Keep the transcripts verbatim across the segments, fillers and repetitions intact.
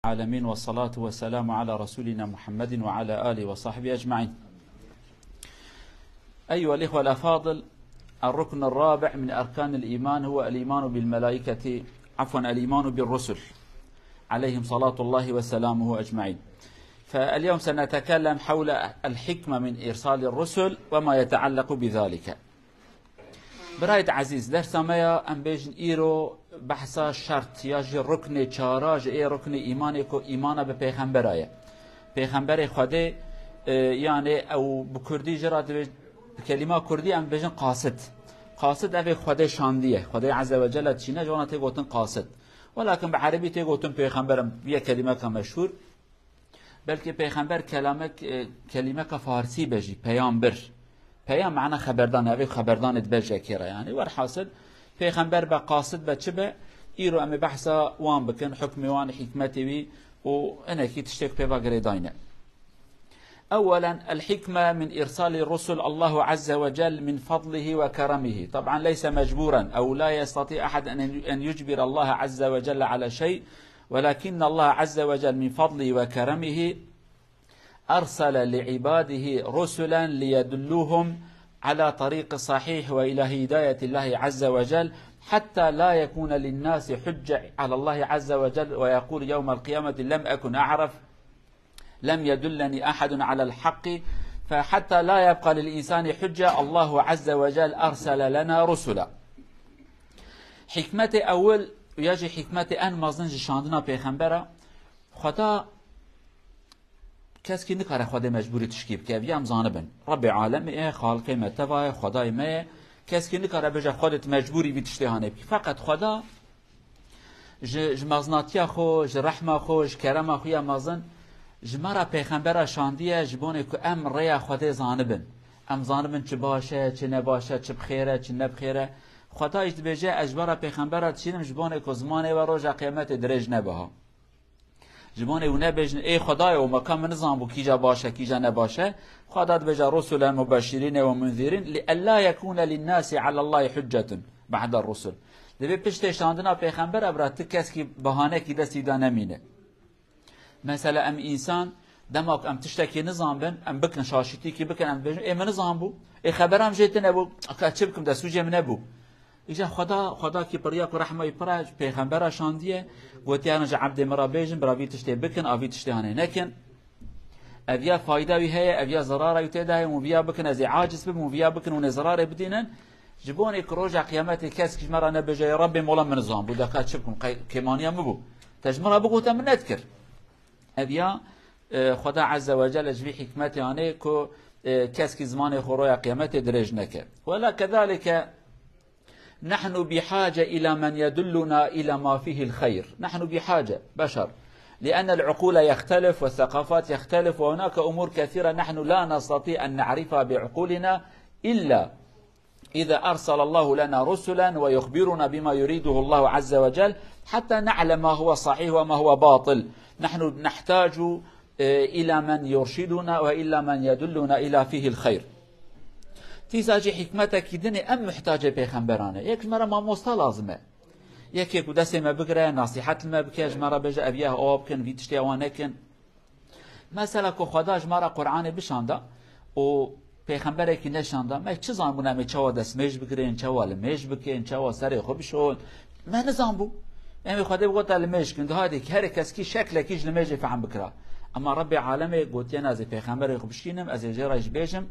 العالمين، والصلاة والسلام على رسولنا محمد وعلى آله وصحبه أجمعين. أيها الإخوة الأفاضل، الركن الرابع من أركان الإيمان هو الإيمان بالملائكة، عفوا، الإيمان بالرسل عليهم صلاة الله وسلامه أجمعين. فاليوم سنتكلم حول الحكمة من إرسال الرسل وما يتعلق بذلك. Birayê ezîz, dersa me ya, em bêjin, îro behsa şert ya jî ruknê çara ji ê ruknê îmanê ku îmana bi pêxembera ye. Pêxemberê Xwedê, e, yanê ew bi kurdî jî re dibê-, bi kelîma kurdî em bêjin qasid. Qasid ev ê Xwedê şandiye. Xwedê Azze ve Celle çîne, ji wana tê gotin qasid. Welakin bi erebî tê gotin pêxember, em, ye kelîmeka meşhûr. Belkî pêxember kelamek, e, kelîmeka farsî be jî, peyambir. Peyam mana xeberdan, ev ê xeberdanê dibe ji yekê re, yanî. Werhasil, pêxember be, qasid be, çi be, îro em ê behsa wan bikin, hukmê wan, hikmetê wî û hinekî tiştêk pê ve girêdayî ne. أولا، الحكمة من إرسال الرسل الله عز وجل من فضله وكرمه. طبعا ليس مجبورا أو لا يستطيع أحد أن، أن يجبر الله عز وجل على شيء، ولكن الله عز وجل من فضله وكرمه أرسل لعباده رسلا ليدلوهم على طريق الصحيح وإلى هداية الله عز وجل، حتى لا يكون للناس حجة على الله عز وجل ويقول يوم القيامة: لم أكن أعرف، لم يدلني أحد على الحق، فحتى لا يبقى للإنسان حجة، الله عز وجل أرسل لنا رسلا. Hikmetê ewil ya jî hikmetê en mezin ji şandina pêxembera, Xweda, keskî nikare Xwedê mecbûrî tişkî bike, ev ya em zanibin. Rebbê alemê ye, xalqê me teva ye, Xwedayê me ye. Keskî nikare bêje Xwedê tu mecbûrî vî tiştê hanê bikî. Feqet Xweda ji, ji mezinatiya xwe, ji rehma xwe, ji kerema xwe ya mezin, ji me re pêxembera şandiye, ji bonê ku em rêya Xwedê zanibin. Em zanibin çi baş e, çi ne baş e, çi bi xêr e, çi ne bi xêr e. Xweda jî dibêje, ez ji we re pêxembera dişînim, ji bonê ku zimanê we roja qiyametê dirêj nebe ha. Ji bonê hûn nebêjin, ê Xwedayê, û me ka min nizanbû kîja baş e, kîja ne baş e. Xweda dibêje, رسلا مبشرين ومنذرين لئلا يكون للناس على الله حجة بعد الرسل. Divê piştê şandina pêxembera bira ti keskî bahanekî destî de nemîne. Mesela em însan, dema ku em tiştekî nizanbin, em bikin şaşîtîkî bikin, em dibêjin, ê min nizanbû, ê xebera min jê tune bû, ka çi bikim, destûcê min nebû. Îca Xweda, Xweda kî pir ya ku rehma wî pir e, pêxembera şandiye, gotiye, "Yanî ji ebdê min re bêjin, bira vî tiştê bikin, a vî tiştê hanê nekin." Ev ya fayda wî heye, ev ya zerara wî tê de heye, hûn viya bikin, ez ê aciz bibim, hûn viya bikin, hûn ê zerarê bidînin. Ji bonê ku roja qiyametê kesk ji me re nebêje, "Ya Rebbê, mola min nizanbû, deka çi bikim, qey-, kêmaniya min bû. Te ji min re bigote, min nedikir." Ev ya, e, Xweda Azze ve Celle ji vî hikmetê anê ku, e, keskî zimanê xwe roja qiyametê dirêj neke. Wela kezalike نحن بحاجة إلى من يدلنا إلى ما فيه الخير. نحن بحاجة، بشر، لأن العقول يختلف والثقافات يختلف، وهناك أمور كثيرة نحن لا نستطيع أن نعرفها بعقولنا إلا إذا أرسل الله لنا رسلا ويخبرنا بما يريده الله عز وجل حتى نعلم ما هو صحيح وما هو باطل. نحن نحتاج إلى من يرشدنا وإلى من يدلنا إلى فيه الخير. Tîsa jî hikmetekî din e, em muhtacê pêxemberan e. Yek ji me re mamosta lazim e. Yekê ku destê me bigire, nasîhet li me bike, ji me re bêje, ev ya ewa bikin, vî tiştê ewa nekin. Mesela ku Xweda ji me re Qur'anê bişanda û pêxemberekî neşanda, me çi zanbûn em ê çawa destmêj bigirin, çawa limêj bikin, çawa serê xwe bişon? Me nizanbû. Em ê Xwedê bigota limêj kin, di hadê ki herê keskî şeklekî ji limêjê fehm bikira. Ema Rebbê alemê gotiye, "Ez ê pêxemberê xwe bişînim, ez ê jê re jî bêjim,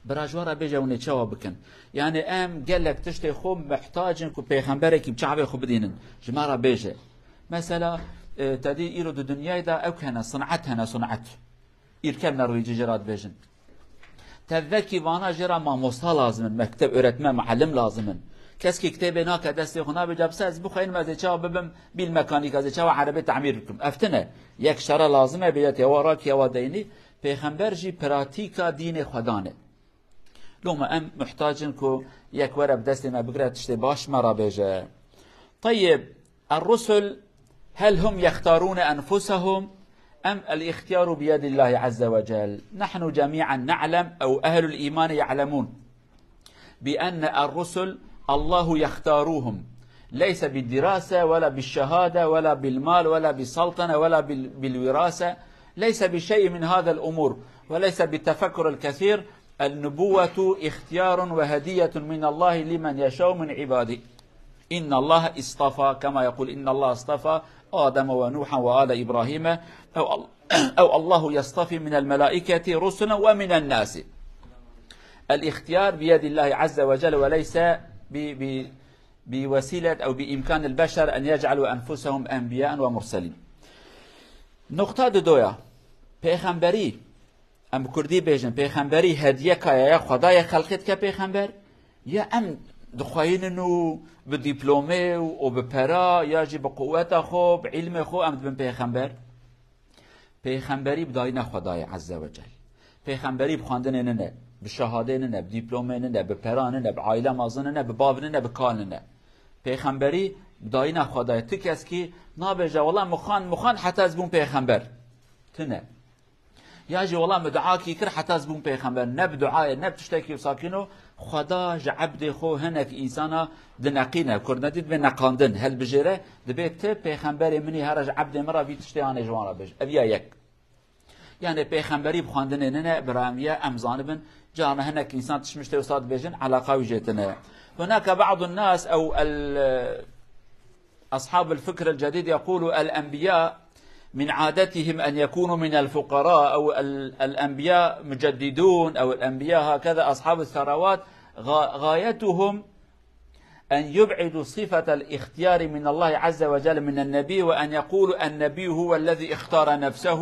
bira ji we re bêje hûn ê çawa bikin." Yanî em gelek tiştê xwe muhtac in ku pêxemberekî bi çavê xwe bidînin, ji me re bêje. Mesela, e, te dî îro di dinyayê de ew hene, sinet hene, sinet. Îrke bi nerwêcî jê re dibêjin. Tevvekî vana jê re mamosta lazim in, mekteb, öğretmen, muallim lazim in. Keskî kitêbê nake destê xwe, nabê, "Ca bise ez bixwînim, ez ê çawa bibim bîl mekanîk, ez ê çawa erebê tamîr bikim." Ev tune. Yek ji te re lazim e, bêje, "Te wa rakî, wa deynî." Pêxember jî pratîka dînê Xwedan e. Loma em muhtac in ku yek were bi destê me bigire, tiştê baş me re bêje. Teyib, الرسل هل هم يختارون أنفسهم أم الاختيار بيد الله عز وجل؟ نحن جميعا نعلم، أو أهل الإيمان يعلمون، بأن الرسل الله يختارهم ليس بالدراسة ولا بالشهادة ولا بالمال ولا بالسلطنة ولا بال-، بالوراثة، ليس بشيء من هذا الأمور، وليس بالتفكر الكثير. النبوة اختيار وهدية من الله لمن يشاء من عباده. إن الله اصطفى، كما يقول: إن الله اصطفى آدم ونوحا وآل إبراهيم، أو ال-، أو الله يصطفي من الملائكة رسلا ومن الناس. الاختيار بيد الله عز وجل، وليس ب-، ب-، بوسيلة أو بإمكان البشر أن يجعلوا أنفسهم أنبياء ومرسلين. Nuqta didoya, pêxemberî, em bi kurdî bêjin, pêxemberî hediyeka ye ya Xwedayê xelqê dike pêxember, ya em dixweyînin û bi dîplomê û, û bi pera, ya jî bi quweta xwe, bi îlmê xwe em dibin pêxember? Pêxemberî bi dayîna Xwedayê Ezze ve Cel. Pêxemberî bi xwendinê nine, bi şehadê nine, bi dîplomê nine, bi pera nine, bi aîle mezin nine, bi bav nine, bi kal nine. Pêxemberî bi dayîna Xwedayê. Ti keskî nabêje, "Wela min xwend, min xwend heta ez bûm pêxember." Tine. Ya jî, "Wela min dua kî kir heta ez bûm pêxember." Ne bi duayê, ne bi tiştekî sakîno, Xweda ji ebdê xwe hinek însana dineqîne. Kurdnetî dibê neqandin, helbijêre, dibê ti pêxemberê min î, here ji ebdê min re vî tiştê anê ji wan re bêj. Ev ya yek. Yani pêxemberî bi xwendinê nine, bi ramiye em zanibin, carna hinek însan tişt miştê wisa dibêjin, eleqa wî jê tine. هناك بعض الناس أو ال-، أصحاب الفكر الجديد يقول الأنبياء من عادتهم أن يكونوا من الفقراء، أو ال-، الأنبياء مجددون، أو الأنبياء هكذا أصحاب الثروات، غا-، غايتهم أن يبعدوا صفة الاختيار من الله عز وجل من النبي، وأن يقولوا النبي هو الذي اختار نفسه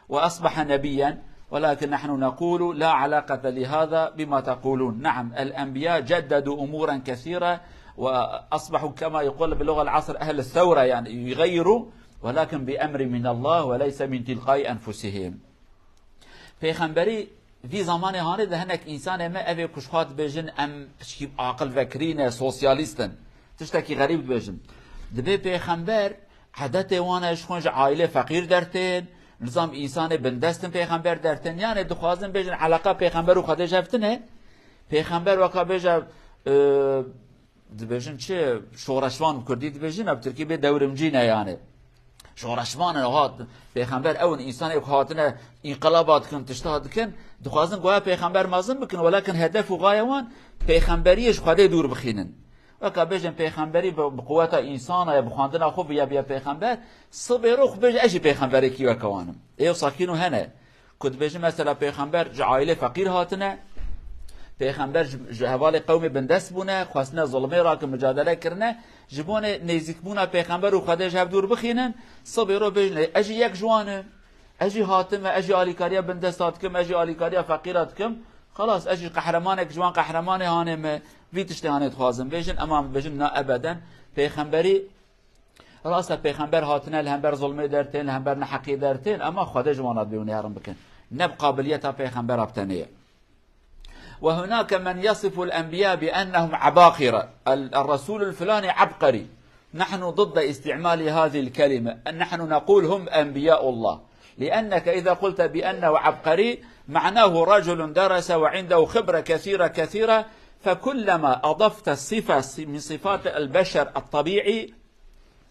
وأصبح نبيا، ولكن نحن نقول لا علاقة لهذا بما تقولون. نعم، الأنبياء جددوا أمورا كثيرة وأصبحوا كما يقول باللغة العصر أهل الثورة، يعني يغيروا، ولكن بأمر من الله وليس من تلقاء أنفسهم. Pêxemberî vî zamanê hanê de hinek însanê me evê ku ji xwe dibêjin em pişkî aqil vekirî ne, sosyalîst in. Tiştekî xerîb dibêjin. Dibê pêxember edetê wan e, ji xwe ji aîlê feqîr dertên, nizam însanê bindest in pêxember dertên. Yani dixwazin bêjin eleqa pêxember û Xwedê ji hev tine. Pêxember weka bêje, e, Dibêjin çi? Şoreşvan bi kurdî dibêjin, bi tirkî bê dewrimcî ne yani. Şoreşvan in, hat, pêxember ew in, însanê ku hatine înqilaba dikin, tişta dikin, dixwazin goya pêxember mezin bikin, welakin hedef û gaye wan pêxemberiyê ji Xwedê dûr bixînin. Weka bêjin pêxemberî bi, bi quweta însana ye, bi xwendina xwe viya biya pêxember, sibê ro xwe bêje ez jî pêxemberekî weke wan im. Ê wisa kîno hene. Ku dibêjin mesela pêxember ji aîlê feqîr hatine, pêxember ji, ji hevalê qewmê bindest bûne, xwestine zulmê rakin, micadele kirine, ji bonê nêzîkbûna pêxember û Xwedê ji hev dûr bixînin, sibê ro bêjin, "Ê, ez jî yek ji wan im, ez jî hatime, ez jî alîkariya bindesta dikim, ez jî alîkariya feqîra dikim, xelas, ez jî qehremanek ji wan qehremanê hanê me, vî tiştê hanê dixwazim." Bêjin, ema bêjin, na ebeden, pêxemberî Rast e, pêxember hatine li hember zulmê dertên, li hember neheqiyê dertên, ema Xwedê ji wan re dibê hûn ê herin bikin. Ne bi qabiliyeta pêxembera bi tenê ye. وهناك من يصف الأنبياء بأنهم عباقرة. ال-، الرسول الفلاني عبقري. نحن ضد استعمال هذه الكلمة. نحن نقول هم أنبياء الله. لأنك إذا قلت بأنه عبقري، معناه رجل درس وعنده خبرة كثيرة كثيرة، فكلما أضفت صفة من صفات البشر الطبيعي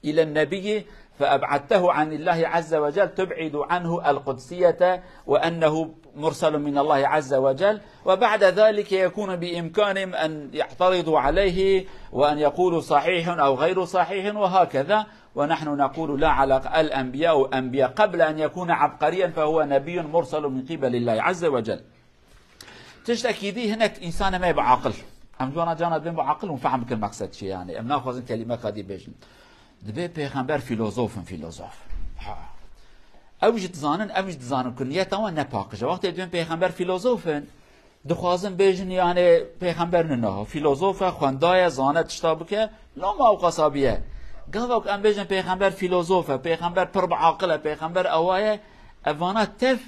إلى النبي فأبعدته عن الله عز وجل، تبعد عنه القدسية وأنه مرسل من الله عز وجل، وبعد ذلك يكون بإمكانهم أن يعترضوا عليه وأن يقولوا صحيح أو غير صحيح وهكذا. ونحن نقول لا علاقة، الأنبياء أنبياء، قبل أن يكون عبقريا فهو نبي مرسل من قبل الله عز وجل. Tiştekî dî hinek însanê me bi aqil. Em ji wana cana dibên bi aqil û fehm bikin meqsed çi yani. Em naxwazin kelîmeka dî bêjin. Dibê pêxember fîlozof in, fîlozof. Ha. Ew jî dizanin, em jî dizanin ku niyeta wan ne paqij e. Wextê dibên pêxember fîlozof in, dixwazin bêjin yani pêxember ne niha. Fîlozof e, xwendaye, zane tişta bike, loma ew qasabî ye. Gava ku em bêjin pêxember fîlozof e, pêxember pir bi aqil e, pêxember ewa ye, evana tev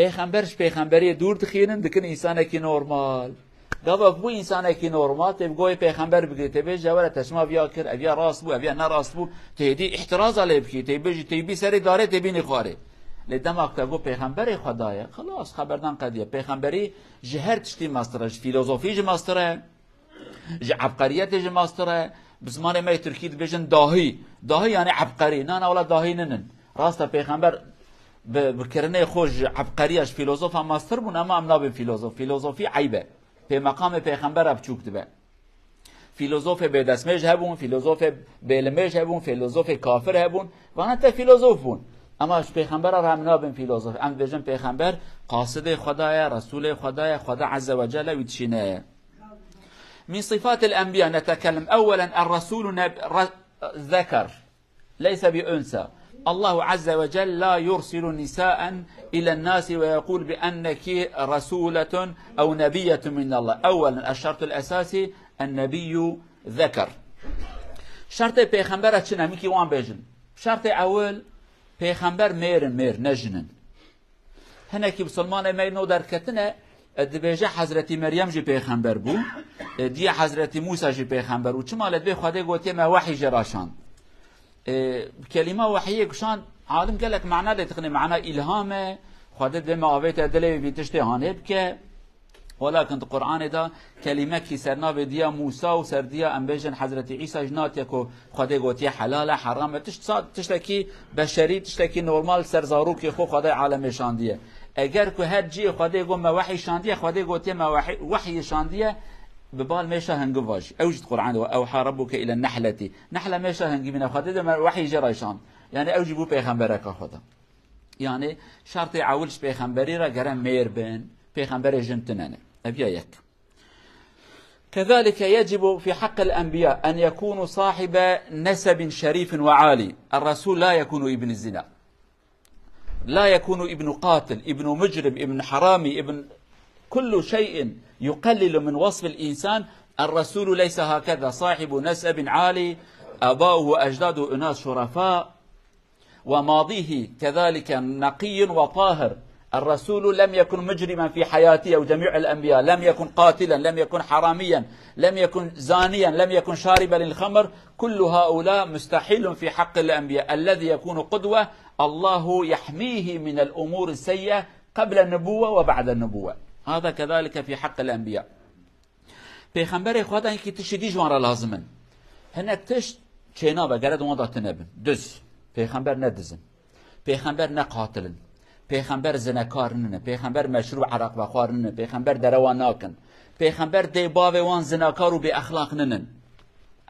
Pêxember ji pêxemberiyê dûr dixînin, dikin însanekî normal. Gava ku bû însanekî normal, tê bi goyê pêxember bigirî, tê bêjî, "Were te çima viya kir, ev ya rast bû, ev ya ne rast bû." Tê dî îhtiraza lê bikî, tê bêjî, tê bî serê darê, tê bînî xwarê. Lê dema ku te got pêxemberê Xweda ye, xilas, xeberdan qediye. Pêxemberî ji her tiştî mestir e, ji fîlozofî jî mestir e. Ji ebqeriyetê jî mestir e, Bi zimanê me yê tirkî dibêjin dahî. Dahî yani ebqerî. Na, na, wela dahî ninin. Rast e, pêxember bi, bi kirinê xwe ji ebqeriya, ji fîlozofa mastir bûn, ama em nabên fîlozof. Fîlozofî eyb e. Pê meqamê pêxembera biçûk dibe. Fîlozofê bêdestmêj hebûn, fîlozofê bêlimêj hebûn, fîlozofê kafir hebûn. Vana te fîlozof bûn. Ama ji pêxembera re em nabên fîlozof. Em dibêjin pêxember qasidê Xweda ye, Resûlê Xweda ye, Xweda Azze ve Celle wî dişîne ye. من صفات الأنبياء نتكلم. أولا، الرسول نب-، ر-، ذكر، ليس بأنثى. الله عز وجل لا يرسل نساء إلى الناس ويقول بأنك رسولة أو نبية من الله. أولا، الشرط الأساسي النبي ذكر. Şertê pêxembera çi ne? Min kî wan bêjin. Şertê ewil, pêxember mêr in, mêr, ne jin in. Hinekî misilmanê me nû derketine, e, dibêje Hezretî Meryem jî pêxember bû, e, diye Hezretî Mûsa jî pêxember bû. Çima? Lê dibê Xwedê gotiye me wehî jê re şand. E, kelîma wehiyê ku şand, alim gelek mana lê dixine, mana îlham e, Xwedê dibê me avête dilê wî vî tiştê hanê bike. Welakin di Qur'anê de kelîmekî ser navê diya Mûsa û ser diya, em bêjin, Hezretî Îsa jî natiye ku Xwedê gotiye helal e, heram e. Tişt sa-, tiştekî beşerî, tiştekî normal ser zarokê xwe Xwedê alemê şandiye. Eger ku her cihê Xwedê got me wehî şandiye, Xwedê gotiye me wehî, wehyê şandiye, bi bal mêşa hingiv va jî. Ew jî di Qur'anê de, "Ewha Rabbuke ile nehleti." Nehla mêşa hingivîne, Xwedê de me wehî jê re şand. Yani ew jî bû pêxembereka Xweda. Yani şertê ewil ji pêxemberî re gere mêr bin, pêxemberê jin tune ne. Ev ya yek. كذلك يجب في حق الأنبياء أن يكونوا صاحب نسب شريف وعالي. الرسول لا يكون ابن زنا، لا يكون ابن قاتل، ابن مجرم، ابن حرامي، ابن كل شيء يقلل من وصف الإنسان. الرسول ليس هكذا، صاحب نسب عالي، آباؤه وأجداده أناس شرفاء، وماضيه كذلك نقي وطاهر. الرسول لم يكن مجرما في حياته أو جميع الأنبياء، لم يكن قاتلا، لم يكن حراميا، لم يكن زانيا، لم يكن شاربا للخمر. كل هؤلاء مستحيل في حق الأنبياء. الذي يكون قدوة، الله يحميه من الأمور السيئة قبل النبوة وبعد النبوة. هذا كذلك في حق الأنبياء. Pêxemberê Xweda hinkî tiştî dî ji wan re lazim in. Hinek tişt çênabe, gere di wan de tune bin. Diz. Pêxember ne diz in. Pêxember ne qatil in. Pêxember zinekar nine. Pêxember meşrûb ereq vexwar nine. Pêxember derewa nakin. Pêxember dê bavê wan zinekar û bêexlaq ninin.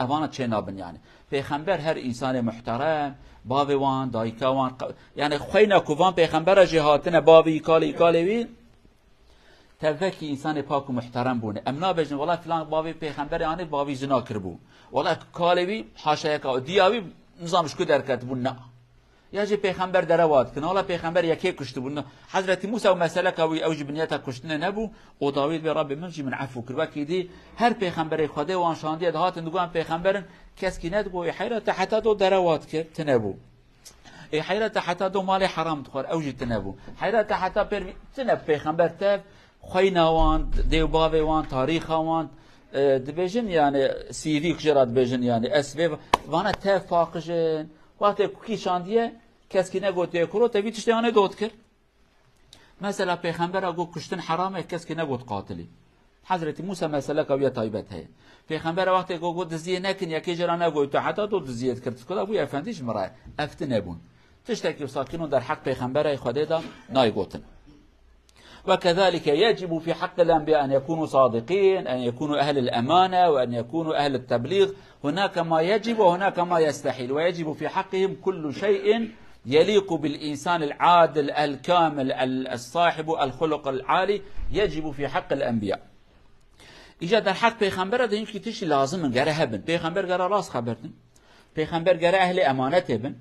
Evana çênabin yani. Pêxember her însanê muhterem, bavê wan, dayika wan, qa-, yani xweyna ku van pêxembera jî hatine, bavî, kalê, kalê wî, Tevekî însanê pak û muhterem bûne. Em nabêjin, wela filan bavê pêxemberê anî bavî zina kiribû. Wela kalê wî haşa yeka, diya wî nizam ji ku derketibû, na. Ya jî pêxember derewa dikin. Wela pêxember yekê kuştibû, na. Hezretî Mûsa û meseleka wî, ew jî binyeta kuştinê nebû. Û Dawîd bê Rabbê min jî min efû kir. Wekî dî her pêxemberê Xwedê wan şandiye dihatin digotin pêxemberin, keskî nedigo, ê heyra te heta do derewa dikir, tune bû. Ê heyra te heta do malê heram dixwar, ew jî tune bû. Heyra te heta pêr vî-, tune pêxember tev, xweyna wan, dê û bavê wan, tarîxa wan, e, dibêjin yani, C V ku jê re dibêjin yani, S V, vana tev paqij in. Wextê ku kî şandiye, keskî negotiye kuro, te vî tiştê anê dot kir. Mesela pêxembera got kuştin heram e, keskî negot qatilî. Hezretî Mûsa meseleka wî ya taybet heye. Pêxembera wextê got, got diziyê nekin, yekê jê re negot, tu heta tu diziyê dikir, tu kula bû efendî ji min re. Ev tune bûn. Tiştekî wisa kîno derheq pêxemberê Xwedê de nayê gotin. وكذلك يجب في حق الأنبياء أن يكونوا صادقين، أن يكونوا أهل الأمانة، وأن يكونوا أهل التبليغ. هناك ما يجب وهناك ما يستحيل، ويجب في حقهم كل شيء يليق بالإنسان العادل الكامل ال-، الصاحب الخلق العالي، يجب في حق الأنبياء. Îca derheq pêxembera de hinkî tiştî lazim in, gere hebin. Pêxember gere rast xeber din. Pêxember gere ehlê emanetê bin.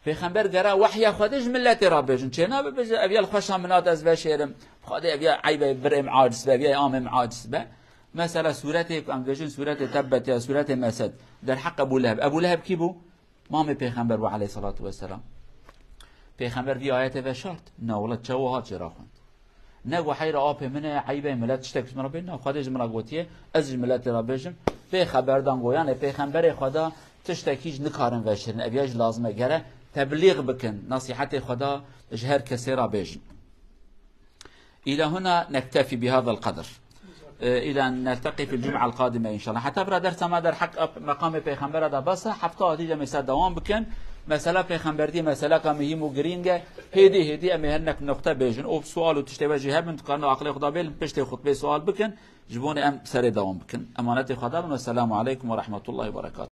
Pêxember gere wehya Xwedê ji miletê re bêjin. Çênabe bêje, ev ya li xweşa min hat ez veşêrim. Xwedê ev ya eybe birê min aciz be, ev ya amê min aciz be. Mesela sûretê ku em dibêjin sûretê Tebbet ya sûretê Mesed. Derheq Ebû Leheb. Ebû Leheb kî bû? Mamê Pêxember bû aleyhissalatu vesselam. Pêxember vî ayetê veşart? Na wela, çawa hat jê re xwend? Nego heyra apê min e, eyb e, milet tiştek ji min re bê. Na, Xwedê ji min re gotiye, ez ji miletê re bêjim. Pê xeberdan go, yani pêxemberê Xweda tiştekî jî nikarin veşirin. Ev ya jî lazim e, gere teblîx bikin. Nasîhetê Xweda ji her kesê re bêjin. إلى هنا نكتفي بهذا القدر. E, île nelteqî fil cum'al qadime înşallah. Heta vira dersa me derheq meqamê pêxembera de bes e. Hefta hatî de mesela dewam bikin. Mesela pêxembertî meseleka muhîm û girîng e. Hêdî hêdî em ê hinek noqte bêjin. Û sual û tiştê we jî hebin, dikarin aqilê xwe de bêlin, piştê xutbê sual bikin. Ji bo em serê dewam bikin. Emanetê Xweda bin. Wesselamu aleykum ve rahmetullahi ve berekatuhu.